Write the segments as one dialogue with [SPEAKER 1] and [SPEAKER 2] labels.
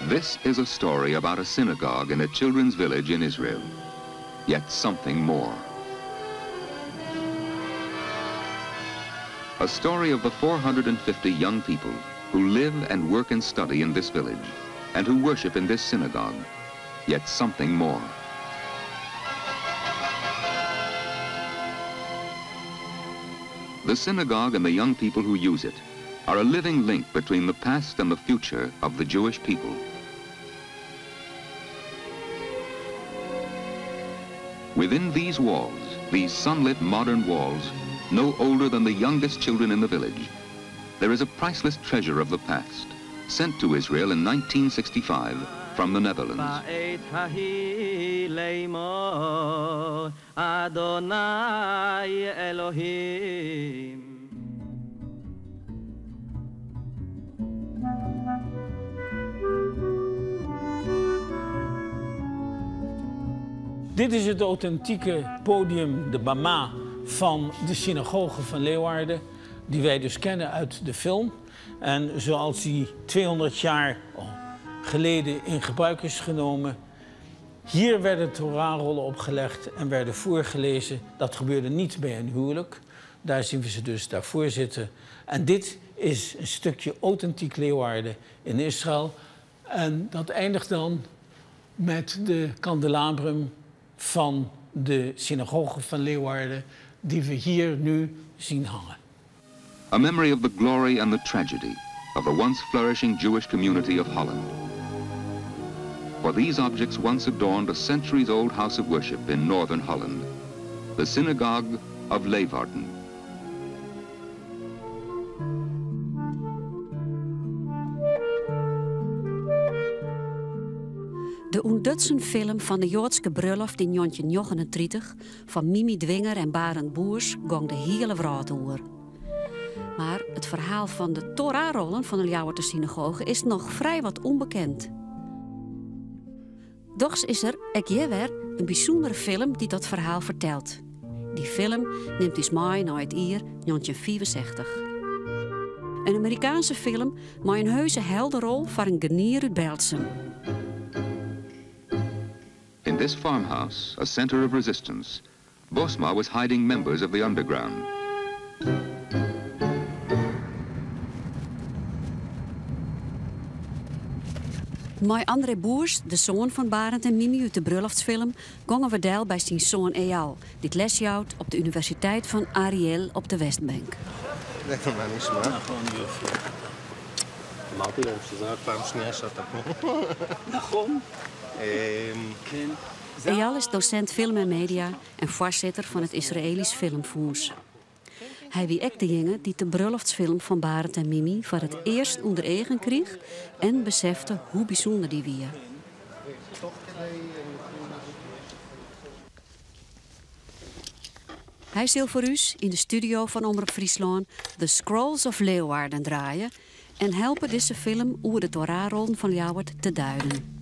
[SPEAKER 1] This is a story about a synagogue in a children's village in Israel. Yet something more. A story of the 450 young people who live and work and study in this village and who worship in this synagogue. Yet something more. The synagogue and the young people who use it are a living link between the past and the future of the Jewish people. Within these walls, these sunlit modern walls, no older than the youngest children in the village, there is a priceless treasure of the past, sent to Israel in 1965 from the Netherlands.
[SPEAKER 2] בעת ההיא לאמור, אדוני אלוהים.
[SPEAKER 3] Dit is het authentieke podium, de Bama, van de synagoge van Leeuwarden, die wij dus kennen uit de film. En zoals die 200 jaar geleden in gebruik is genomen. Hier werden Torahrollen opgelegd en werden voorgelezen. Dat gebeurde niet bij een huwelijk. Daar zien we ze dus daarvoor zitten. En dit is een stukje authentiek Leeuwarden in Israël. En dat eindigt dan met de candelabrum van de synagoge van Leeuwarden, die we hier nu zien hangen.
[SPEAKER 1] A memory of the glory and the tragedy of the once flourishing Jewish community of Holland. For these objects once adorned a centuries-old house of worship in northern Holland, the synagogue of Leeuwarden.
[SPEAKER 4] De ûntdutsen film fan de Joadske brulloft yn 1939 fan Mimi Dwinger en Barend Boers gong de hiele wrâld oer. Mar it ferhaal fan de Torahrollen fan de Ljouwerter synagoge is noch frij wat ûnbekend. Dochs is der ek hjir wer in bysûndere film dy't dat ferhaal fertelt. Dy film nimt ús mei nei it jier 1965. In Amerikaanse film mei in heuse helderol foar in gernier út Berltsum.
[SPEAKER 1] In this farmhouse, a center of resistance, Bosma was hiding members of the underground.
[SPEAKER 4] Mei André Boers, de soan fan Barend en Mimi út de brulloftsfilm, gongen we del by syn soan Eyal, dy't les jout op de Universiteit fan Ariel op de Westbank.
[SPEAKER 5] מה נשמע?
[SPEAKER 3] נכון, יופי.
[SPEAKER 5] אמרתי להם שזו רק פעם שנייה שאתה פה.
[SPEAKER 3] נכון. כן.
[SPEAKER 4] Eyal is dosint film en media en foarsitter fan it Israëlisch Filmfûns. Hy wie ek dejinge dy't de brulloftsfilm fan Barend en Mimi foar it earst ûnder eagen krige en besefte hoe bysûnder dy wie. Hy sil foar ús yn de studio fan Omrop Fryslân The Scrolls of Leeuwarden draaie en helpe dizze film oer de Torahrollen fan Ljouwert te duiden.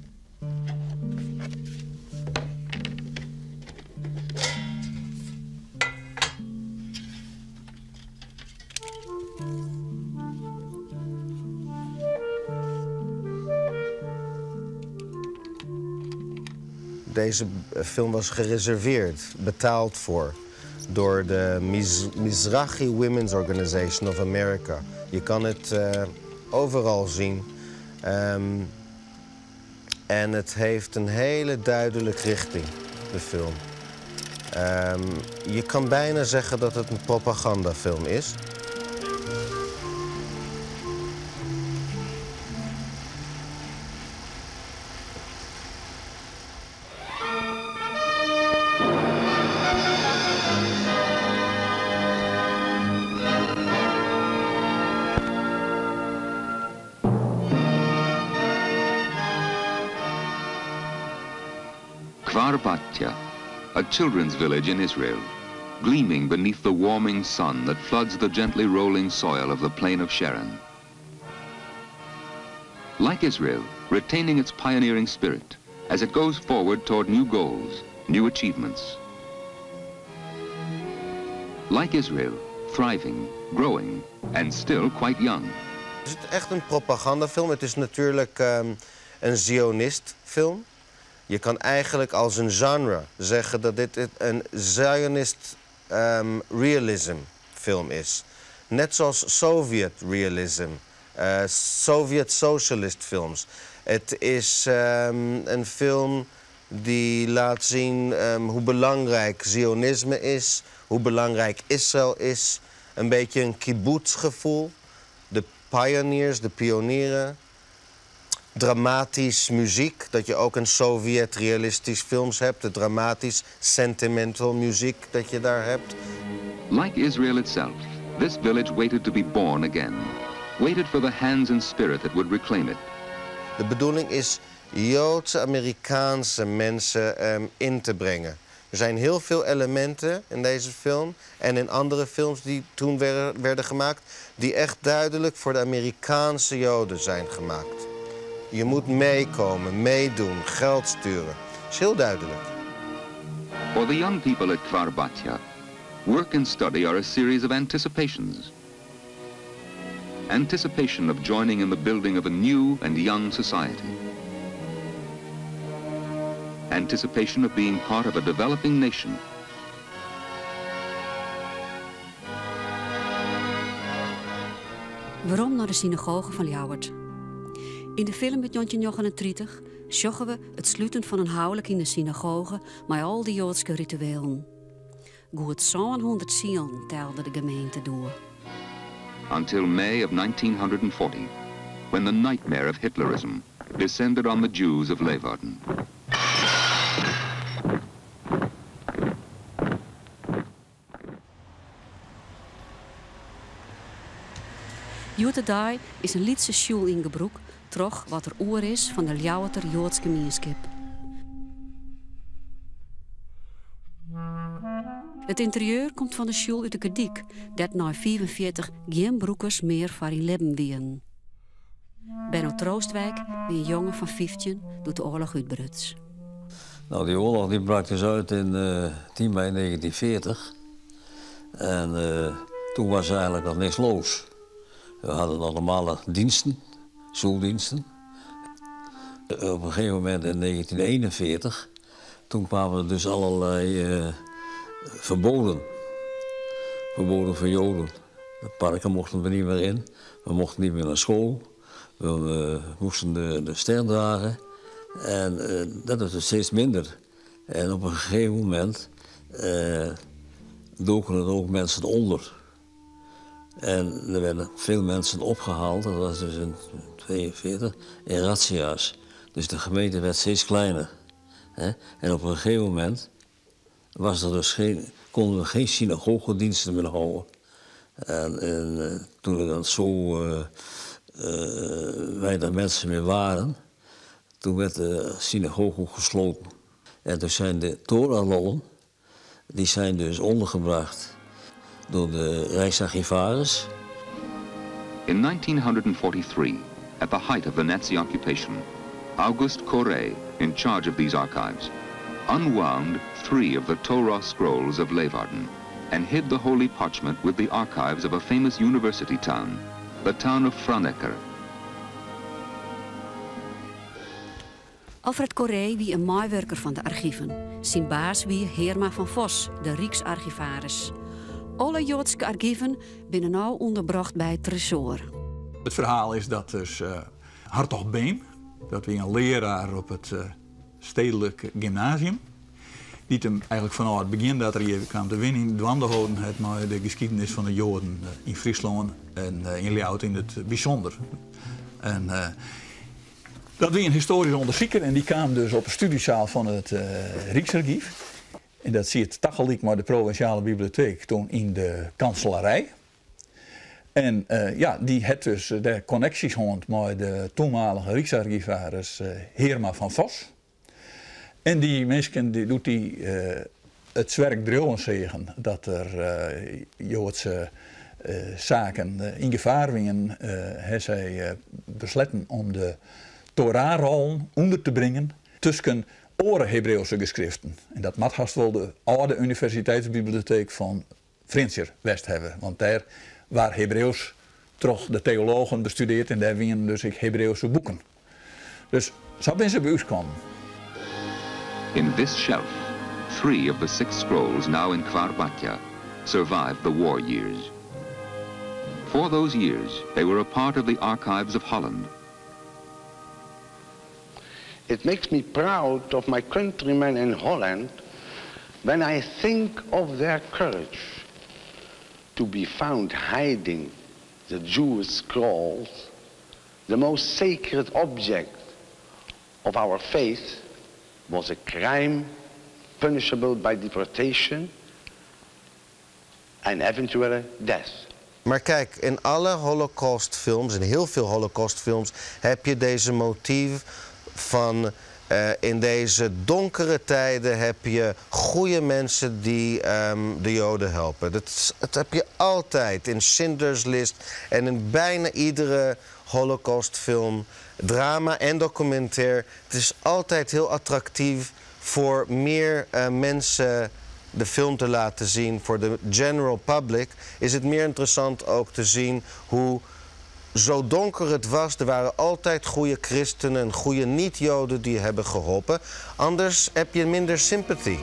[SPEAKER 5] Deze film was gereserveerd, betaald voor, door de Mizrahi Women's Organization of America. Je kan het overal zien. En het heeft een hele duidelijke richting, de film. Je kan bijna zeggen dat het een propagandafilm is.
[SPEAKER 1] Kfar Batya, a children's village in Israel, gleaming beneath the warming sun that floods the gently rolling soil of the plain of Sharon. Like Israel, retaining its pioneering spirit as it goes forward toward new goals, new achievements. Like Israel, thriving, growing, and still quite young.
[SPEAKER 5] Het is echt een propagandafilm. Het is natuurlijk een Zionist-film. Je kan eigenlijk als een genre zeggen dat dit een Zionist realism film is. Net zoals Soviet realism, Soviet socialist films. Het is een film die laat zien hoe belangrijk Zionisme is, hoe belangrijk Israël is. Een beetje een kibbutzgevoel. De pioneers, de pionieren. Dramatisch muziek, dat je ook een Sovjet-realistisch films hebt. De dramatisch sentimental muziek dat je daar hebt.
[SPEAKER 1] Like Israel itself, this village waited to be born again. Waited for the hands and spirit that would reclaim it.
[SPEAKER 5] De bedoeling is Joodse Amerikaanse mensen in te brengen. Er zijn heel veel elementen in deze film en in andere films die toen werden gemaakt, die echt duidelijk voor de Amerikaanse Joden zijn gemaakt. Je moet meekomen, meedoen, geld sturen. Dat is heel duidelijk.
[SPEAKER 1] For the young people at Kfar Batya, work and study are a series of anticipations. Anticipation of joining in the building of a new and young society. Anticipation of being part of a developing nation.
[SPEAKER 4] Werom nei de synagoge fan Ljouwert. Yn de film út 1939 sjogge we it sluten fan in houlik yn de synagoge mei al dy Joadske rituelen. Goed 700 sielen telde de gemeente doe.
[SPEAKER 1] Until May of 1940, when the nightmare of Hitlerism descended on the Jews of Leeuwarden.
[SPEAKER 4] Hjoed-de-dei is in lytse sjoel yn gebrûk troch wat der oer is fan de Ljouwerter Joadske mienskip. It ynterieur komt fan de sjoel út de Kerdyk, dêr't nei 45 gjin brûkers mear foar yn libben wienen. Benno Troostwijk wie in jonge fan 15 doe't de oarloch útbruts.
[SPEAKER 6] Nou, die oorlog die brak dus uit in 10 mei 1940. En toen was er eigenlijk nog niks los. We hadden nog normale diensten, schooldiensten. Op een gegeven moment in 1941, toen kwamen er dus allerlei verboden. Verboden voor Joden. De parken mochten we niet meer in, we mochten niet meer naar school. We moesten de ster dragen en dat werd dus steeds minder. En op een gegeven moment doken er ook mensen onder. En er werden veel mensen opgehaald, dat was dus in 42, in razzia's. Dus de gemeente werd steeds kleiner. Hè? En op een gegeven moment was er dus geen, konden we geen synagogediensten meer houden. En toen er dan zo weinig mensen meer waren, toen werd de synagoge gesloten. En toen zijn de Torahrollen, die zijn dus ondergebracht door de Rijksarchivaris.
[SPEAKER 1] In 1943, at the height of the Nazi occupation, August Koré, in charge of these archives, unwound 3 of the Torah scrolls of Leeuwarden and hid the holy parchment with the archives of a famous university town, the town of Franeker.
[SPEAKER 4] Alfred Koré wie in meiwurker fan de argiven. Syn baas wie Heerma van Vos, de Ryksargivaris. Alle Joadske argiven binne no ûnderbrocht by it Tresoar.
[SPEAKER 7] It ferhaal is dat dus Hartog Beem, dat wie in learaar op it Stedelijk Gymnasium, dy't him eigenlik fanôf it begjin dat er hjir kaam te wenjen dwaande holden hat mei de skiednis fan de Joaden yn Fryslân en yn Ljouwert yn it bysûnder. En dat wie in histoarysk ûndersiker en dy kaam dus op 'e studysaal fan it Ryksargyf. En dat siet tagelyk mei de provinsjale biblioteek toen yn de kanselarij. En ja, dy hat dus dêr konneksjes hân mei de toenmalige Ryksargivaris Heerma van Vos. En dy minsken dy doe't dy it swerk driuwen seagen dat der Joadske saken yn gefaar wienen, ha sy besletten om de Torahrollen ûnder te bringen tusken oare Hebriuwske geskriften. En dat moat hast wol de âlde universiteitsbiblioteek fan Frjentsjer west hawwe, want dêr waard Hebriuwsk troch de teologen bestudearre en dêr wienen dus ek Hebriuwske boeken. Dus Sa binne se by ús kommen.
[SPEAKER 1] In this shelf, three of the six scrolls now in Kfar Batya survived the war years. For those years, they were a part of the archives of Holland.
[SPEAKER 8] It makes me proud of my countrymen in Holland when I think of their courage to be found hiding the Jewish scrolls, the most sacred object of our faith, was a crime punishable by deportation and eventually death.
[SPEAKER 5] Maar kijk, in alle holocaustfilms, in heel veel holocaustfilms, heb je deze motief van in deze donkere tijden heb je goede mensen die de Joden helpen. Dat heb je altijd in Schindler's List en in bijna iedere holocaustfilm, drama en documentaire. Het is altijd heel attractief voor meer mensen de film te laten zien. Voor de general public is het meer interessant ook te zien hoe zo donker het was, er waren altijd goede christenen en goede niet-Joden die hebben geholpen. Anders heb je minder sympathie.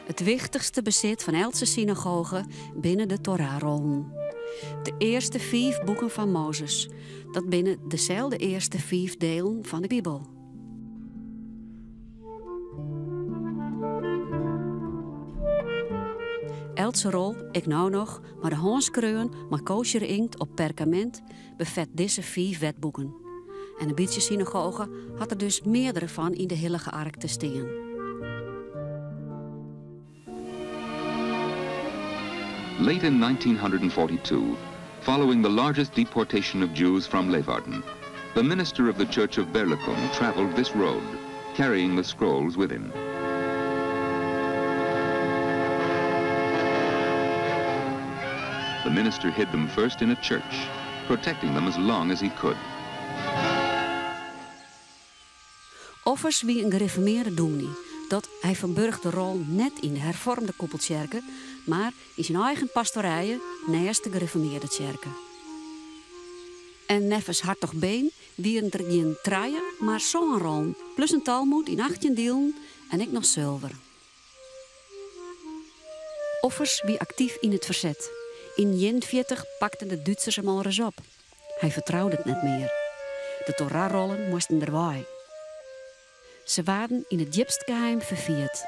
[SPEAKER 4] Het wichtichste besit fan eltse synagoge binne de Torahrollen. De earste 5 boeken fan Mozes. Dat binne deselde earste 5 dielen fan de Bibel. Eltse rol, ik nou noch, mar de hânskreaun mei koosjere inkt op perkamint befet dizze 5 wetboeken. En in bytsje synagoge hat der dus meardere fan yn de Hillige Ark te stean.
[SPEAKER 1] Late in 1942, following the largest deportation of Jews from Leeuwarden, the minister of the Church of Berlicum traveled this road, carrying the scrolls with him. The minister hid them first in a church, protecting them as long as he could.
[SPEAKER 4] Offers wie in gereformeerde dominee, dat hy ferburch de rol net yn de hervormde koepeltsjerke, mar yn syn eigen pastorije neist de gereformeerde tsjerke. En neffens Hartog Been wienen der gjin 3, mar 7 rollen, plus in Talmud yn 18 dielen en ek noch sulver. Offers wie aktyf yn it ferset. Yn 41 pakten de Dútsers him al ris op. Hy fertroude it net mear. De Torahrollen moasten derwei. Se waarden yn it djipst geheim ferfierd.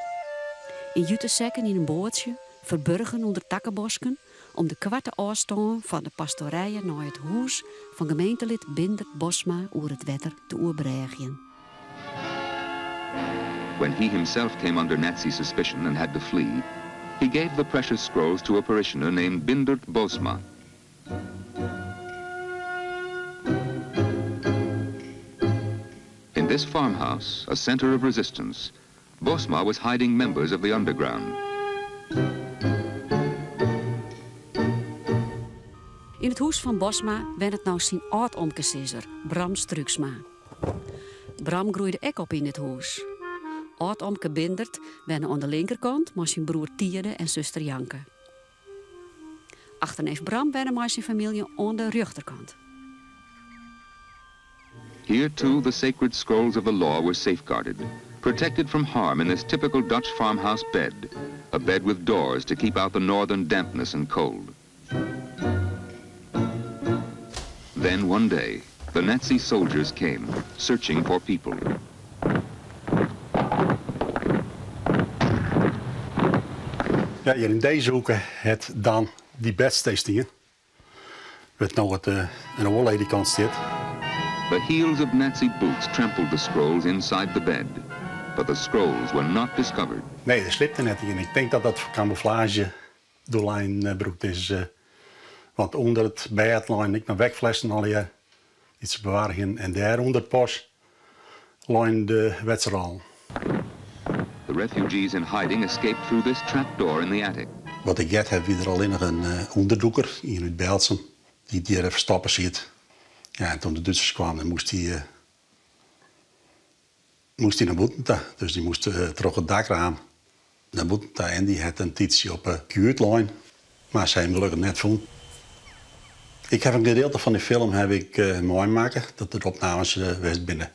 [SPEAKER 4] Yn jutesekken yn in boatsje, ferburgen ûnder takkebosken, om de koarte ôfstân fan de pastorije nei it hûs fan gemeentelid Bindert Bosma oer it wetter te oerbrêgjen.
[SPEAKER 1] When he himself came under Nazi suspicion and had to flee, he gave the precious scrolls to a parishioner named Bindert Bosma. In this farmhouse, a center of resistance, Bosma was hiding members of the underground.
[SPEAKER 4] Yn it hûs fan Bosma wennet no syn âld-omkesizzer, Bram Struiksma. Bram groeide ek op yn it hûs. Âld-omke Bindert wenne oan de linkerkant mei syn broer Tiede en suster Janke. Achterneef Bram wenne mei syn famylje oan de rjochterkant.
[SPEAKER 1] Here too the sacred scrolls of the law were safeguarded, protected from harm in this typical Dutch farmhouse bed, a bed with doors to keep out the northern dampness and cold. Then one day, the Nazi soldiers came, searching for people.
[SPEAKER 9] Ja, hier in deze hoeken het dan die bedstee Werd nog het een oorledikant zit.
[SPEAKER 1] The heels of Nazi boots trampled the scrolls inside the bed, but the scrolls were not discovered.
[SPEAKER 9] Nee, er slipte net in. Ik denk dat dat voor camouflage doelein brûkt is. Want onder het bed leinen ik nog wekflessen al hier iets bewaren en daar onder het pas leinen de wetsrol.
[SPEAKER 1] The refugees in hiding escaped through this trapdoor in the attic.
[SPEAKER 9] Wat ik get heb, wie er alleen nog een onderdoeker hier uit Beltsum die hier even stoppen zit. Ja, en toen de Duitsers kwamen, dan moest hij naar buiten. Dus die moest terug het dakraam naar buiten. En die had een titie op de kuurtlijn. Mar se ha him gelokkich net fûn. Ik haw in gedeelte fan dy film haw ik meimakke, dat der opnames west binne.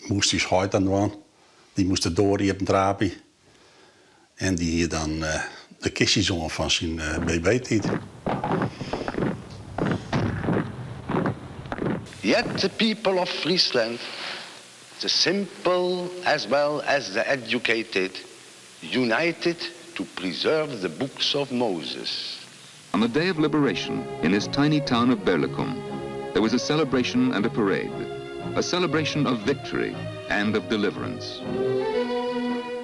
[SPEAKER 9] Moast ús heit dan dwaan. Dy moast de doar iepen traapje. En dy hie dan de kistjes oan fan syn BB-tiid.
[SPEAKER 8] Yet the people of Friesland, the simple as well as the educated, united to preserve the books of Moses.
[SPEAKER 1] On the day of liberation, in this tiny town of Berlicum, there was a celebration and a parade. A celebration of victory and of deliverance.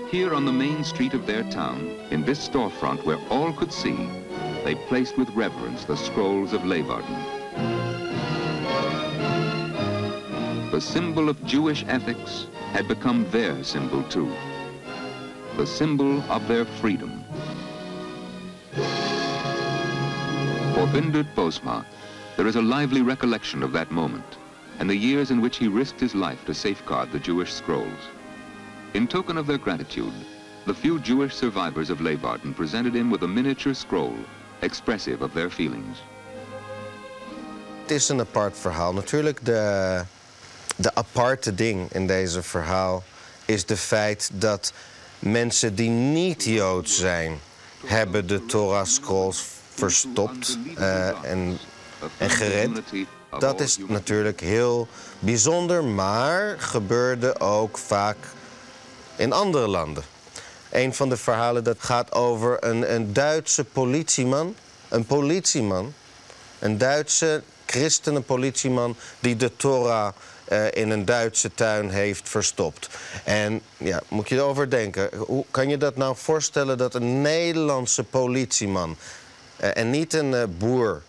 [SPEAKER 1] Here on the main street of their town, in this storefront where all could see, they placed with reverence the scrolls of Leeuwarden. The symbol of Jewish ethics had become their symbol too. The symbol of their freedom. For Bindert Bosma, there is a lively recollection of that moment and the years in which he risked his life to safeguard the Jewish scrolls. In token of their gratitude, the few Jewish survivors of Leeuwarden presented him with a miniature scroll expressive of their feelings.
[SPEAKER 5] Het is een apart verhaal. Natuurlijk, de aparte ding in deze verhaal is de feit dat mensen die niet Joods zijn, hebben de Torah scrolls verstopt en gered. Dat is natuurlijk heel bijzonder, maar gebeurde ook vaak in andere landen. Een van de verhalen dat gaat over een Duitse politieman. Een politieman. Een Duitse christene politieman die de Torah in een Duitse tuin heeft verstopt. En ja, moet je erover denken. Hoe kan je dat nou voorstellen dat een Nederlandse politieman en niet een boer,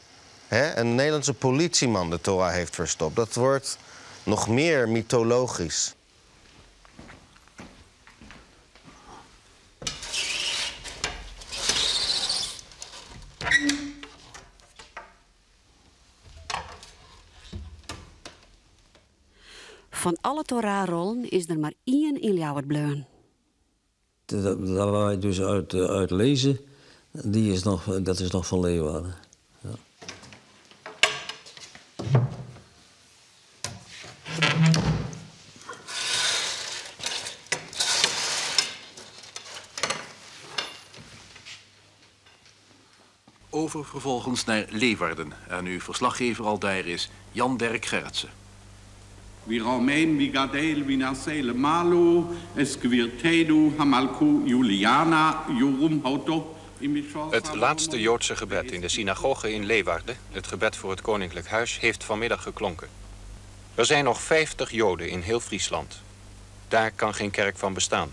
[SPEAKER 5] hè, een Nederlandse politieman de Torah heeft verstopt? Dat wordt nog meer mythologisch.
[SPEAKER 4] Fan alle Torah-rollen is der mar ien yn Ljouwert bleaun.
[SPEAKER 6] Daar waar wij dus uit lezen, dat is nog van Leeuwarden. Ja.
[SPEAKER 10] Over vervolgens naar Leeuwarden. En uw verslaggever aldaar is Jan Dirk Gerritsen.
[SPEAKER 11] וירומם ויגדל וינשא למעלה את גבירתנו המלכה יוליאנה ירום הודו.
[SPEAKER 12] Het laatste Joodse gebed in de synagoge in Leeuwarden, het gebed voor het Koninklijk Huis, heeft vanmiddag geklonken. Er zijn nog 50 Joden in heel Friesland. Daar kan geen kerk van bestaan.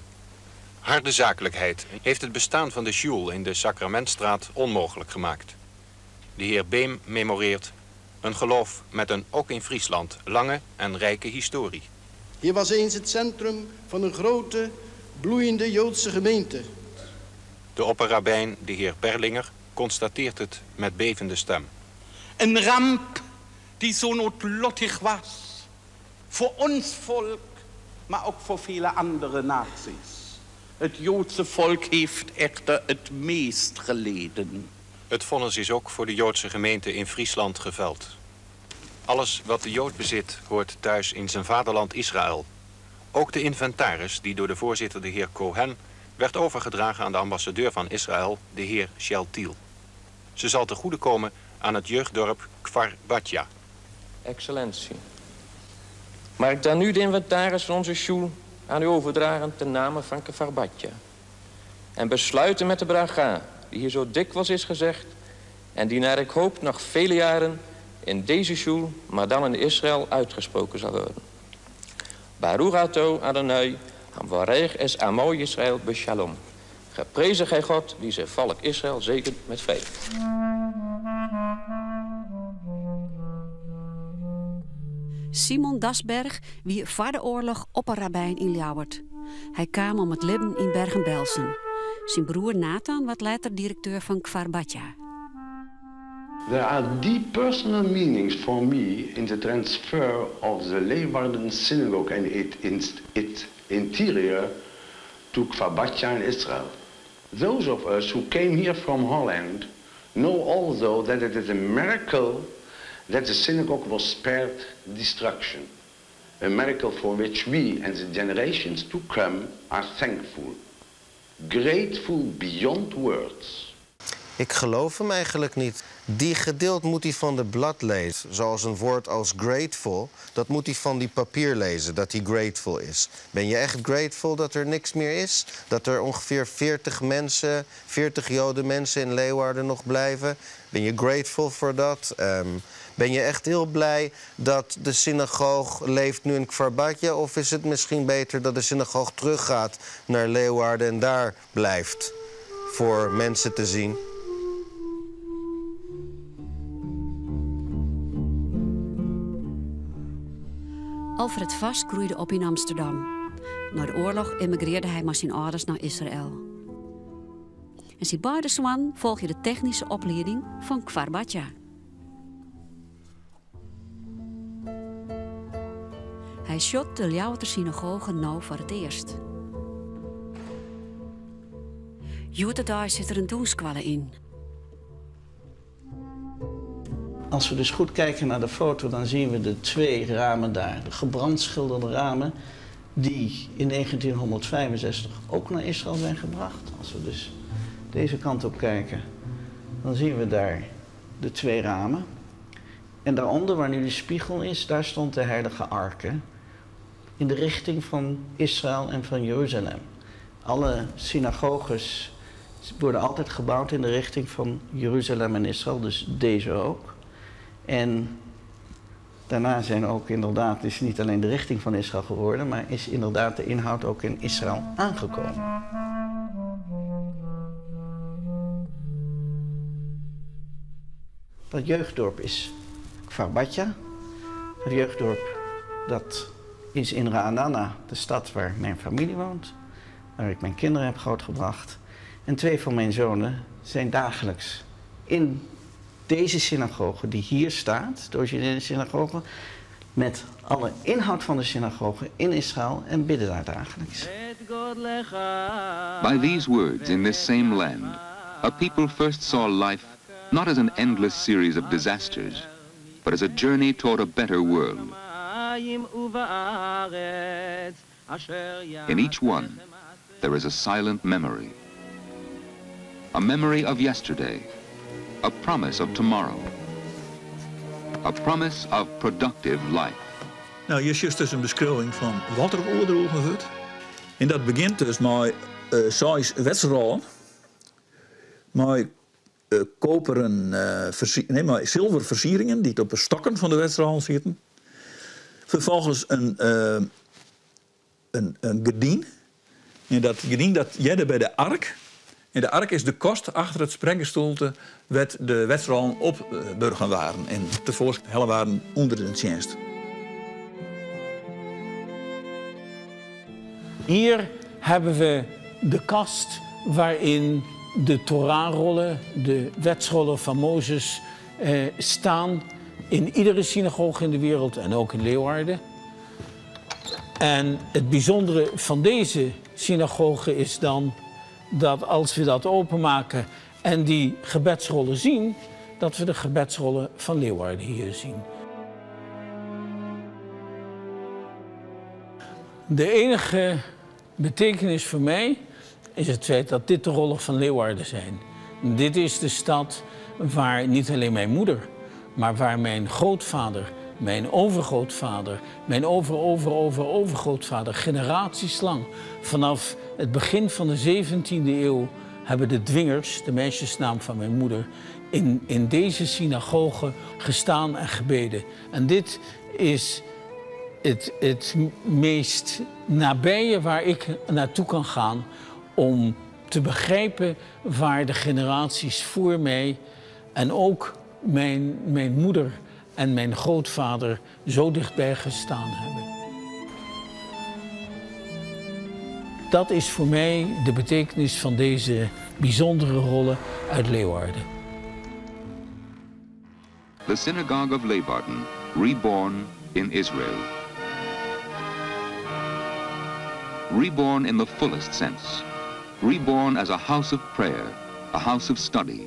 [SPEAKER 12] Harde zakelijkheid heeft het bestaan van de sjoel in de Sacramentstraat onmogelijk gemaakt. De heer Beem memoreert een geloof met een ook in Friesland lange en rijke historie.
[SPEAKER 13] Hier was eens het centrum van een grote, bloeiende Joodse gemeente.
[SPEAKER 12] De opperrabijn, de heer Perlinger, constateert het met bevende stem.
[SPEAKER 11] Een ramp die zo noodlottig was. Voor ons volk, maar ook voor vele andere naties. Het Joodse volk heeft echter het meest geleden.
[SPEAKER 12] Het vonnis is ook voor de Joodse gemeente in Friesland geveld. Alles wat de Jood bezit hoort thuis in zijn vaderland Israël. Ook de inventaris die door de voorzitter de heer Cohen werd overgedragen aan de ambassadeur van Israël, de heer Sheltiel. Ze zal te goede komen aan het jeugddorp Kfar Batja.
[SPEAKER 14] Excellentie, mag ik dan nu de inventaris van onze sjoel aan u overdragen ten name van Kfar Batja? En besluiten met de bracha, die hier zo dikwijls is gezegd en die naar ik hoop nog vele jaren in deze sjoel, maar dan in Israël uitgesproken zal worden. Baruch ato Adonai, hamvarech es amo Israël beshalom. Geprezen gij God, die zijn volk Israël zegent met vrede.
[SPEAKER 4] Simon Dasberg wie voor de oorlog opperrabijn in Ljouwert. Hy kaam om it libben yn Bergen-Belsen. Syn broer Nathan waard letter direkteur fan Kfar Batja.
[SPEAKER 8] There are deep personal meanings for me in the transfer of the Leeuwarden synagogue and its interior to Kfar Batja in Israel. Those of us who came here from Holland Know also that it is a miracle that the synagogue was spared destruction. A miracle for which we and the generations to come are thankful. Grateful beyond words.
[SPEAKER 5] Ik geloof hem eigenlijk niet. Die gedeelte moet hij van de blad lezen. Zoals een woord als grateful, dat moet hij van die papier lezen, dat hij grateful is. Ben je echt grateful dat er niks meer is? Dat er ongeveer 40 mensen, 40 Joden mensen in Leeuwarden nog blijven? Ben je grateful voor dat? Ben je echt heel blij dat de synagoog leeft nu in Kfar Batja? Of is het misschien beter dat de synagoog teruggaat naar Leeuwarden en daar blijft voor mensen te zien?
[SPEAKER 4] Alfred Vast groeide op in Amsterdam. Na de oorlog emigreerde hij met zijn ouders naar Israël. En zijn beide zoon volgde de technische opleiding van Kfar Batja. Hij shot de Ljouwerter synagoge nou voor het eerst. Joetedai zit er een doenskwallen in.
[SPEAKER 3] Als we dus goed kijken naar de foto, dan zien we de twee ramen daar. De gebrandschilderde ramen die in 1965 ook naar Israël zijn gebracht. Als we dus deze kant op kijken, dan zien we daar de twee ramen. En daaronder, waar nu de spiegel is, daar stond de heilige arke. In de richting van Israël en van Jeruzalem. Alle synagoges worden altijd gebouwd in de richting van Jeruzalem en Israël, dus deze ook. En daarna zijn ook inderdaad, is niet alleen de richting van Israël geworden, maar is inderdaad de inhoud ook in Israël aangekomen. Dat jeugddorp is Kfar Batja. Het jeugddorp dat is in Ra'anana, de stad waar mijn familie woont, waar ik mijn kinderen heb grootgebracht. En twee van mijn zonen zijn dagelijks in deze synagoge die hier staat, de originele synagoge, met alle inhoud van de synagoge in Israël en bidden daar dagelijks.
[SPEAKER 1] By these words, in this same land, a people first saw life not as an endless series of disasters, but as a journey toward a better world. In each one, there is a silent memory. A memory of yesterday, a promise of tomorrow, a promise of productive life.
[SPEAKER 7] Nou, hier is dus een beschrijving van wat er oordroegen wordt. En dat begint dus met zes wedstrijden, met koperen, nee, maar zilverversieringen die op de stokken van de wedstrijd zitten. Vervolgens een gordijn. En dat gordijn dat jette bij de ark. En de ark is de kost achter het sprekgestoelte waar de wedstrijden op burgen waren. En tevoorschijn helle waren onder de dienst.
[SPEAKER 3] Hier hebben we de kast waarin de Torahrollen, de wetsrollen van Mozes, staan in iedere synagoge in de wereld en ook in Leeuwarden. En het bijzondere van deze synagoge is dan dat als we dat openmaken en die gebedsrollen zien, dat we de gebedsrollen van Leeuwarden hier zien. De enige betekenis voor mij is het feit dat dit de rollen van Leeuwarden zijn. Dit is de stad waar niet alleen mijn moeder, maar waar mijn grootvader, mijn overgrootvader, mijn over-over-over-overgrootvader, generaties lang, vanaf het begin van de 17e eeuw, hebben de dwingers, de meisjesnaam van mijn moeder, in deze synagoge gestaan en gebeden. En dit is het meest nabije waar ik naartoe kan gaan om te begrijpen waar de generaties voor mij en ook mijn moeder en mijn grootvader zo dichtbij gestaan hebben. Dat is voor mij de betekenis van deze bijzondere rollen uit Leeuwarden.
[SPEAKER 1] The Synagogue of Leeuwarden, reborn in Israel. Reborn in the fullest sense. Reborn as a house of prayer, a house of study,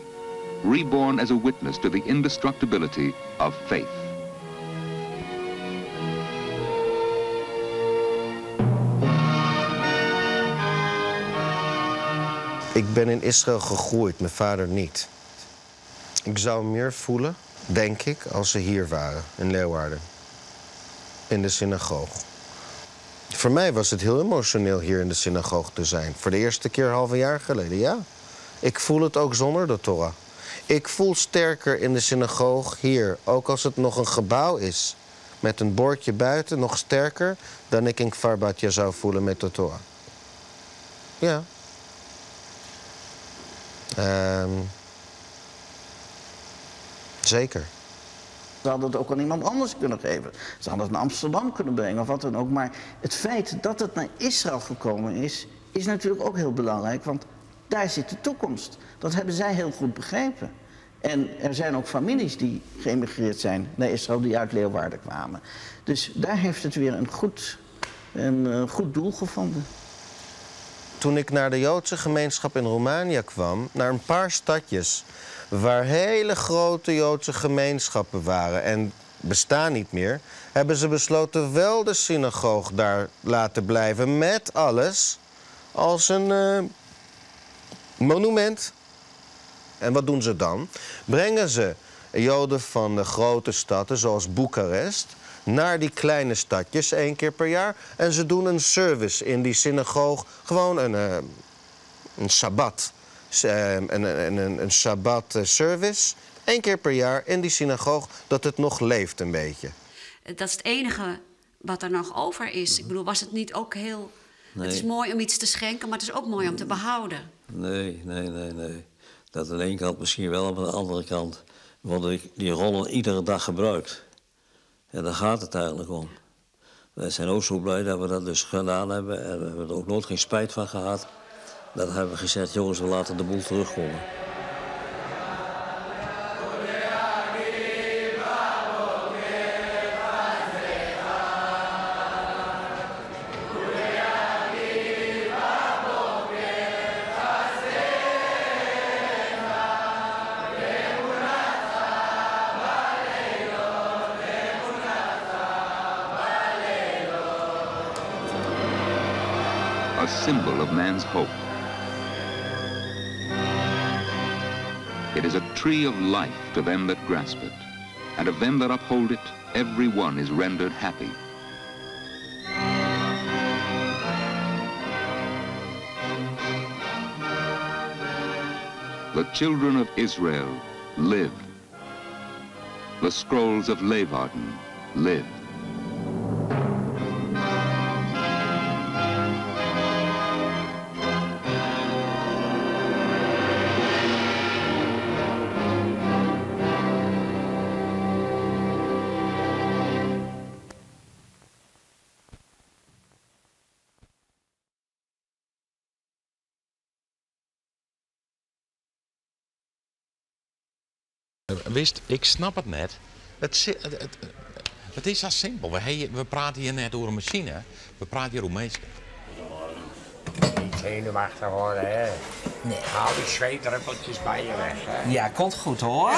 [SPEAKER 1] Reborn as a witness to the indestructibility of faith.
[SPEAKER 5] Ik ben in Israël gegroeid, mijn vader niet. Ik zou meer voelen, denk ik, als ze hier waren, in Leeuwarden. In de synagoog. Voor mij was het heel emotioneel hier in de synagoog te zijn. Voor de eerste keer half een jaar geleden, ja. Ik voel het ook zonder de Torah. Ik voel sterker in de synagoog hier, ook als het nog een gebouw is. Met een bordje buiten, nog sterker dan ik in Kfar Batja zou voelen met de Torah. Ja. Zeker.
[SPEAKER 15] Ze hadden het ook aan iemand anders kunnen geven. Ze hadden het naar Amsterdam kunnen brengen of wat dan ook. Maar het feit dat het naar Israël gekomen is, is natuurlijk ook heel belangrijk. Want daar zit de toekomst. Dat hebben zij heel goed begrepen. En er zijn ook families die geëmigreerd zijn naar Israël, die uit Leeuwarden kwamen. Dus daar heeft het weer een goed doel gevonden.
[SPEAKER 5] Toen ik naar de Joodse gemeenschap in Roemenië kwam, naar een paar stadjes waar hele grote Joodse gemeenschappen waren en bestaan niet meer, hebben ze besloten wel de synagoog daar laten blijven met alles als een monument. En wat doen ze dan? Brengen ze Joden van de grote stadden, zoals Boekarest, naar die kleine stadjes 1 keer per jaar. En ze doen een service in die synagoog, gewoon een sabbat. Een sabbat service, 1 keer per jaar in die synagoog, dat het nog leeft een beetje.
[SPEAKER 4] Dat is het enige wat er nog over is. Ik bedoel, was het niet ook heel...
[SPEAKER 6] Nee.
[SPEAKER 4] Het is mooi om iets te schenken, maar het is ook mooi om te behouden.
[SPEAKER 6] Nee, nee, nee, nee. Dat aan de ene kant misschien wel, maar aan de andere kant worden die rollen iedere dag gebruikt. En daar gaat het eigenlijk om. Wij zijn ook zo blij dat we dat dus gedaan hebben. En we hebben er ook nooit geen spijt van gehad. Dat hebben we gezegd, jongens, we laten de boel terugkomen.
[SPEAKER 1] A symbol of man's hope. It is a tree of life to them that grasp it, and of them that uphold it, every one is rendered happy. The children of Israel live. The scrolls of Leeuwarden live.
[SPEAKER 16] Wist, ik snap het net. Het is zo simpel. We praten hier net over een machine. We praten hier over mensen.
[SPEAKER 17] Niet zenuwachtig worden, hè? Nee. Haal die zweetdruppeltjes bij je weg, hè?
[SPEAKER 18] Ja, komt goed, hoor.